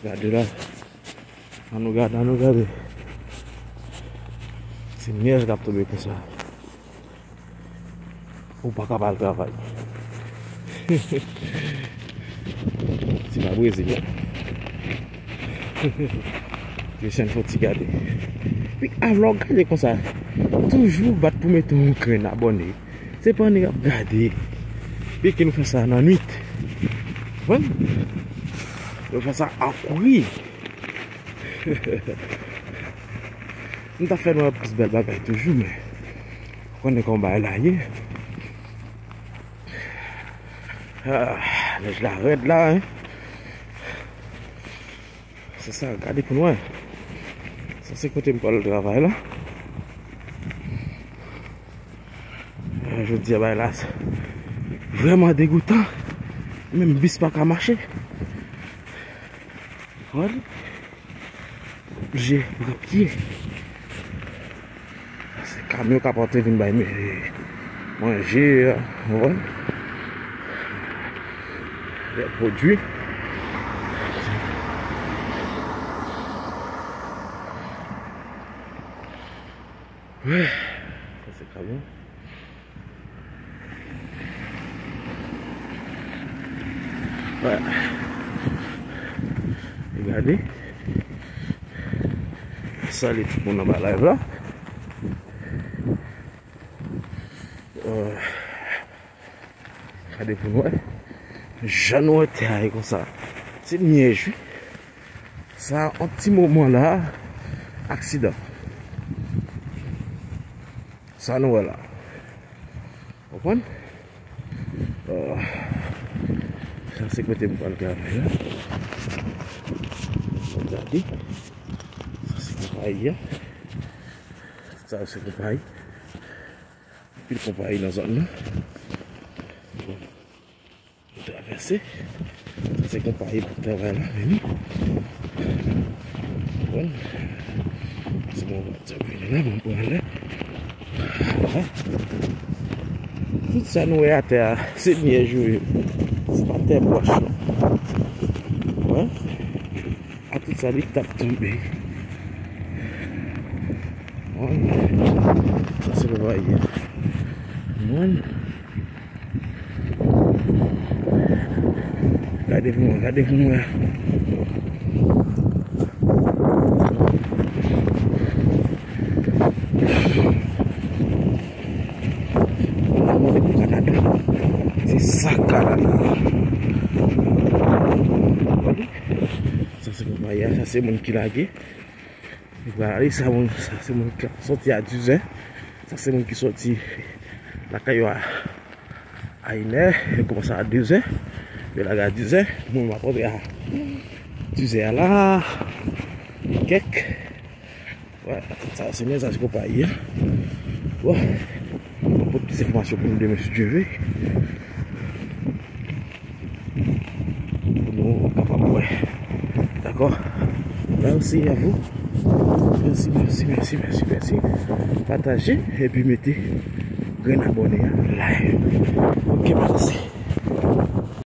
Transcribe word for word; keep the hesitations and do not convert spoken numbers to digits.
Gade la. Ann nou gade, ann nou gade. Se nyèj k ap tonbe konsa. Ou pa ka pa al travay. Se pa Brezil, non. Jesen fò ti gade. Wi, alò gade konsa. Toujou bat pou mete yon grenn abòne. Se pa nèg ap gade. Byen ke nou fè sa nan nwit. Konprann? Nou fè sa an kouri. M ta fè nou wè plis bèl bagay toujou, men ou konnen kòman bagay la ye. Ah, nèj la rèd la, hein. Se sa, gade pou nou wè. Sa se kote m pral travay la. Ah, jodi a bay la, se vrèman degoutan. Menm bis pa ka mache. Wè. Oblije pran pye. Se kamyon k ap antre vin bay manje, ou konprann? Lè pwodui. Wè, sa se kamyon. Wè. Gade. Salye tout moun anba live la. Euh, gade pou nou wè. Jan nou wè tè a ye konsa. Se nyèj, wi. Sa, yon ti moman la, aksidan. Sa nou wè la. Konprann? Oh. Sa se kote m pral travay la. Gade. Sa se konpayi a. Sa se konpayi. Anpil konpayi nan zòn nan. Bon. Travèse. Sa se konpayi pou travay la vini. Bon. Se bon, va vini la, bon, pou ale. Tout sa nou wè atè a, se nyèj yo ye. Se pa tè blanch, non. Wè. A tout sa li t ap tonbe. Mwen, sa se pa bagay. Mwen. Gade pou mwen, gade pou mwen. Se sa Kanada. Sa se konpayi a, sa se moun ki lage. Li pral ale, sa moun, sa se moun ki soti a dizè. Sa se moun ki soti lakay yo a, a inè, yo kòmanse a dezè. Yo lage a dizè. Moun ap rantre a dizè a la. Kèk. Wè, sa se men, sa se konpayi a. Wè. Mwen pote plis enfòmasyon pou nou demen si Dye vle. Pou nou kapab wè. Dakò? Mèsi a vou. Mèsi, mèsi, mèsi, mèsi, mèsi. Pataje epi mete grenn abòne a. Like. Ok, mèsi.